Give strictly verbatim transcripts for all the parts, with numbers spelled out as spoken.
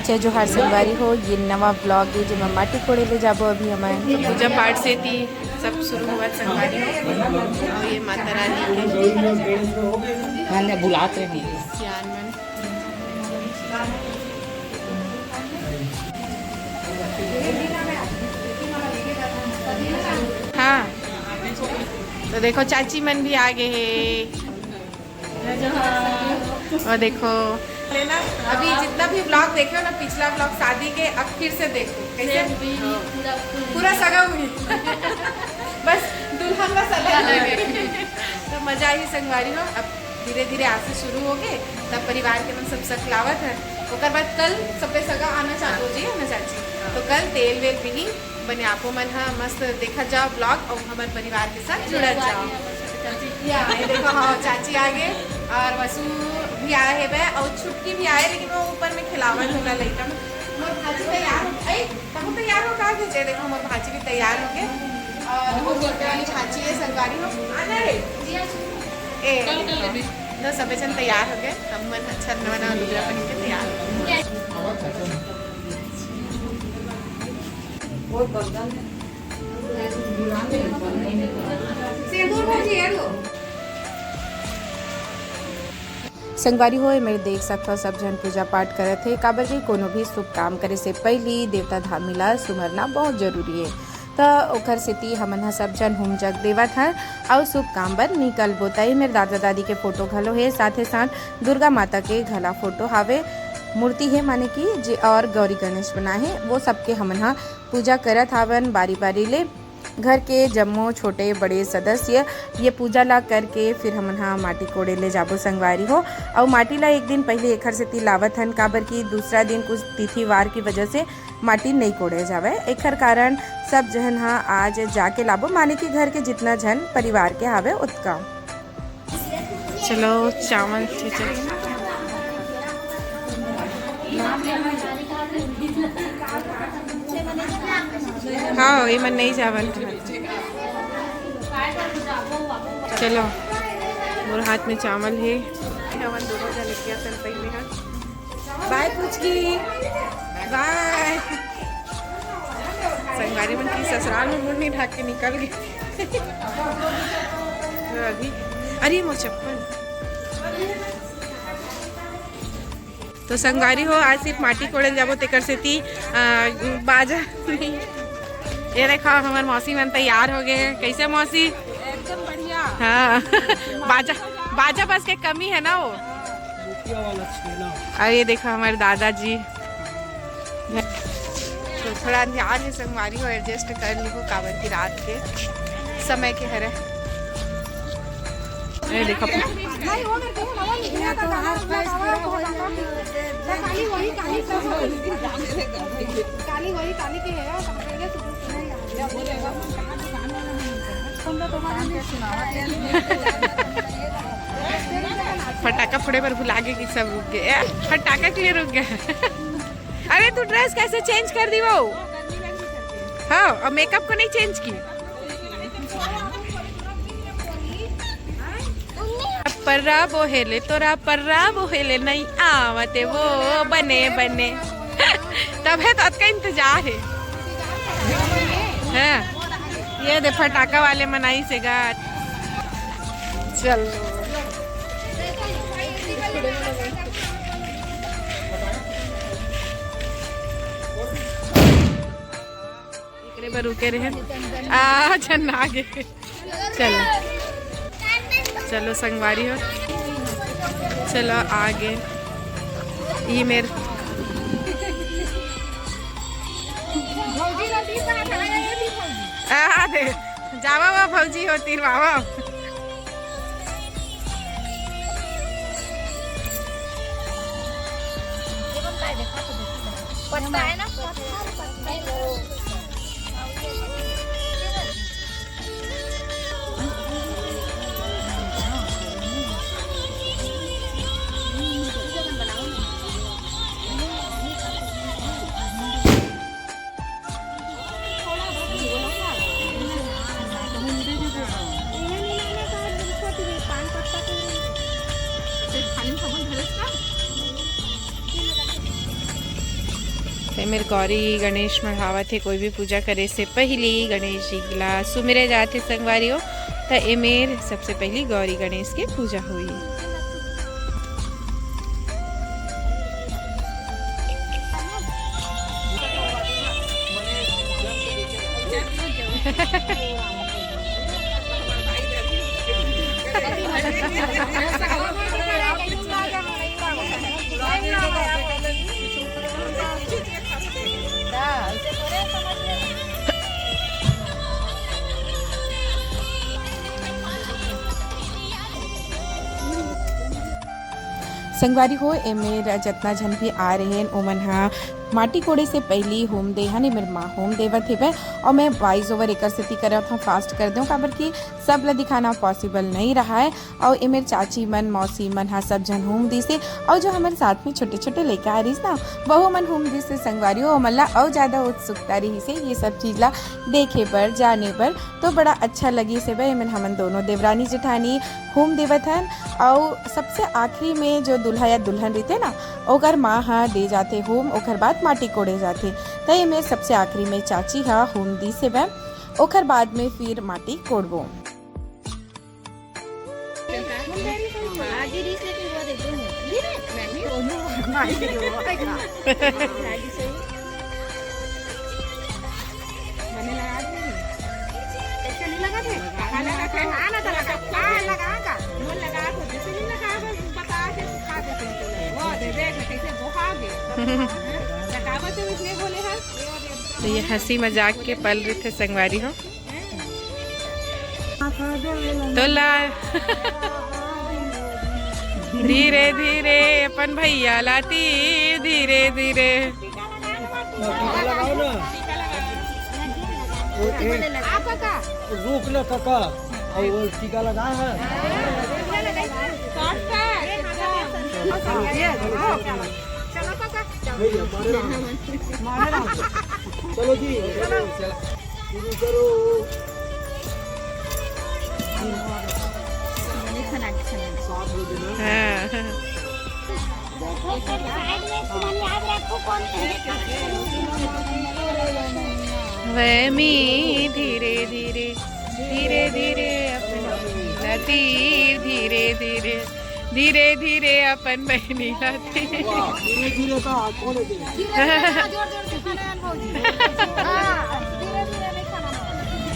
जय जोहार संगवारी हो, ये नवा vlog हे जेमा माटी कोड़े ले जाबो अभी हमन। पूजा पाठ से ती सब शुरू हुआ संगवारी हो। और ये माता रानी के ध्यान में बुलाते हैं। सियान मन। हाँ, तो देखो चाची मन भी आ गए हैं। और देखो लेना, अभी जितना भी vlog देखे हो ना, पिछला vlog शादी के, अब फिर से देखो कैसे पूरा सगा हुई। बस दुल्हन का सगा अलग है। तो मजा आई संगवारी हो। अब धीरे धीरे आज से शुरू हो गए, तब परिवार के मन सब सकलावत है। ओकर बाद कल सबे सगा आना चालू हो जाइए ना चाची। तो कल तेल वेल भी बने आपो मन ह मस्त देखत जाओ vlog और हमर परिवार के साथ जुड़त जाओ। या, ये देखो, हाँ, चाची आ गए और वसु भी आए हे बे और छुटकी भी आए, लेकिन वो ऊपर में खिलावन होला लइका में। मोर भाजी तैयार हो, ऐ, तब तैयार हो का? ये देखो, मोर भाजी भी तैयार हो गए और वो छोटे वाली भाजी है संगवारी हो। आना रे। ए, देखो। तो सबे जन तैयार हो गए, हम मन अच्छा नवा नवा लुगड़ा पहन के तैयार हो गए। संगवारी हो, एमेर देख सकथव, सब झन पूजा पाठ करत हे, काबर कि कोनो भी शुभ काम करे से पहिली देवता धामी ला सुमरना बहुत जरूरी हे। त ओखर सेती हमन ह सब झन हुम जग देवत हन अउ शुभ काम बर निकलबो। त एमेर दादा दादी के फोटो घलो हे, साथ ही साथ दुर्गा माता के घला फोटो हावे, मूर्ति हे माने कि जे, और गौरी गणेश बना हे, वो सबके हमन ह पूजा करत हावन बारी बारी ले। घर के जम्मो छोटे बड़े सदस्य ये पूजा ला करके फिर हमन ह माटी कोड़े ले जाबो संगवारी हो। अउ माटी ला एक दिन पहले एखर सेती लावत हन, काबर कि दूसरा दिन कुछ तिथिवार की वजह से माटी नइ कोड़े जावय, एखर कारण सब झन ह आज जाके लाबो, माने कि घर के जितना झन परिवार के हावे ओतका। चलो, चावल छींचे। हाँ, एमन नहीं चावल खाते। चलो, मोर हाथ में चावल हे। हमन दोनों जन एके असन पहने हन। बाय पुचकी, बाय। संगवारी मन की ससुराल में मुंह नहीं ढाक के निकल गए। तो अभी, अरे मोर चप्पल। तो संगवारी हो, आज सिर्फ माटी कोड़े ल जाबो, तेकर सेती, आ, बाजा नहीं। ये देखो, हमार मौसी मन तैयार हो गए। कैसे मौसी? एकदम बढ़िया। हाँ। बाजा, बाजा बस के कमी है ना वो। अरे देखो हमारे दादाजी। तो थोड़ा अंधियार हे संगवारी हो, adjust कर लिहो, काबर की रात के समय के हरे। अरे देखो। फटाका फोड़े बर भुला गे कि सब रुक गए। ए, फटाका के लिए रुक गए। अरे तू dress कैसे change कर दी वो? हाँ, और makeup को नहीं change की। पर्रा बोहेले, तोरा पर्रा बोहेले नहीं आवते वो बने बने। तब है तो अतका इंतजार है। हाँ, ये दे फटाका वाले मनाई से गा। चल। एकरे बर रुके रहे। आ, झन आ गे। चलो, चलो संगवारी हो, चलो आगे। ये मेर आ दे, जावा वा भौजी हो, तीर बावा। पत्ता है ना, पत्ता, पत्ता। एमेर गौरी गणेश मढ़ावत हे। कोई भी पूजा करे से पहिली गणेश जी ला सुमिरे जाथे संगवारी हो। त एमेर सबसे पहिली गौरी गणेश के पूजा होही। संगवारी हो, एमेर जतना झन भी आए रहेन, ओमन ह माटी कोड़े से पहिली होम दे हन। एमेर माँ होम देवत हेवय, अउ मैं वॉइस ओवर एकर सेती करत हव, फास्ट कर देव, काबर कि सब ल दिखाना पॉसिबल नइ रहय। अउ एमेर चाची मन, मौसी मन ह सब झन होम दिसे, अउ जो हमर साथ में छोटे-छोटे लइका आ रिस ना, वहू मन होम दिसे संगवारी हो, ओमन ला अउ ज्यादा उत्सुकता रिहिसे ये सब चीज ला देखे बर, जाने बर। तो बड़ा अच्छा लगिस हेवय। एमन हमन दोनों देवरानी जेठानी होम देवत हन, अउ सबसे आखिरी में जो दूल्हा या दुल्हन रहिथे ना, ओकर माँ ह दे जाथे होम, ओकर बाद माटी कोड़े जाथे। त एमे सबसे आखिरी में चाची ह होम दिस हेवय, ओकर बाद में फिर माटी कोड़बो। तो ये हंसी मजाक के पल रहिथे संगवारी हो। तोला धीरे धीरे अपन भैया ला तीर, धीरे धीरे। टीका लगाओ ना। वो एक रुक ले काका, और वो टीका लगा है। चलो जी, चलो। शुरू करो। सात बजे ना। हाँ। वैमी धीरे धीरे, धीरे धीरे अपन बहिनी ला तीर, धीरे धीरे, धीरे धीरे अपन बहिनी ला तीर। वाह, धीरे धीरे का हाथ खोले दे। धीरे धीरे ना, जोर जोर से खाना है भौजी। हाँ, धीरे धीरे नहीं खाना है।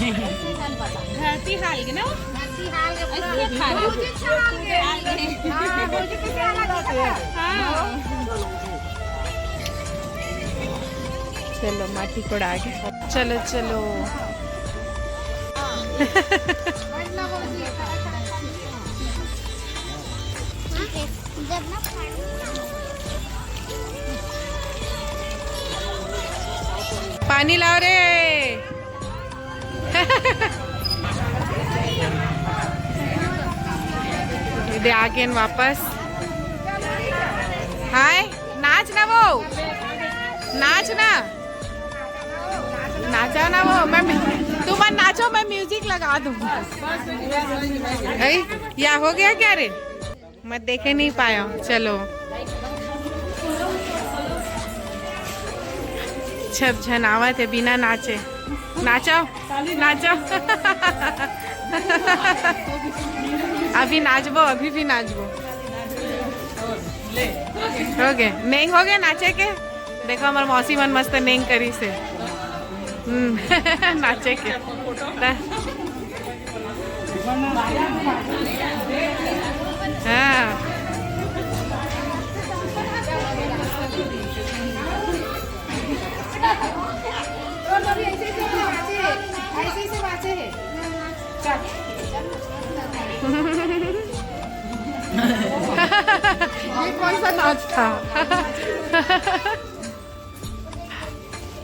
ऐसे खाना पड़ता है। धरती हाल के ना? धरती हाल के पूरा। ऐसे खा ले। भौजी खा ले। हाँ, भौजी किसे अलग है? हाँ। चलो, माटी कोड़ा आ गया। चलो, चलो। पानी लाओ रे। ये दे आ गए वापस। हाय, नाच ना वो, नाच ना, नाचा ना वो। मैं, तुम नाचो, मैं म्यूजिक लगा दूँ। अरे, या हो गया क्या रे? मैं देखे नहीं पाया। चलो, छब झन आवत हे बिना नाचे। नाचो, नाचो। अभी नाचबो, अभी भी नाचबो। हो गए, नेंग हो गए नाचे के। देखो, हमर मौसी मन मस्त नेंग करिस हे। हम्म, नाचे के। त-, हाँ। ये कौन सा नाच था?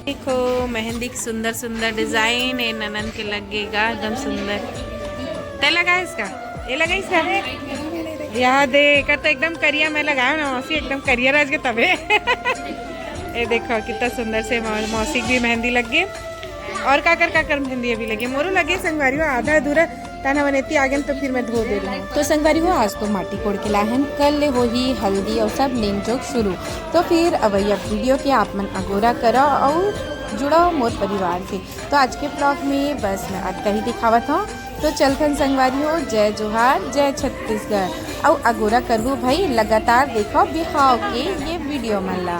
देखो, मेहंदी के सुंदर सुंदर डिजाइन ए ननन के लगेगा, एकदम सुंदर। तै लगाइस का? ये लगाइस का? यहाँ देख, तो एकदम करिया मैं लगाया ना मौसी, एकदम करिया राज के तबे। ये देखो, कितना सुंदर से मौ-, मौसी की भी मेहंदी लग गई। और काकर काकर मेहंदी अभी लगे, मोरो लगे संगवारी हो, आधा अधूरा। तन हमन एती आगेन तो फिर मैं धो दे रही हूँ। तो संगवारी हो, आज तो माटी कोड़ के लाहन, कल ले होही हल्दी अउ सब नेंग जोग शुरू। तो फिर अवैया वीडियो के आप मन अगोरा करो अउ जुड़ो मोर परिवार से। तो आज के ब्लॉग में बस मैं अतका ही दिखावत हूँ। तो चलथन संगवारी हो, जय जोहार, जय छत्तीसगढ़। अउ अगोरा करहू भाई, लगातार देखो बिहाव के ये वीडियो मन ला।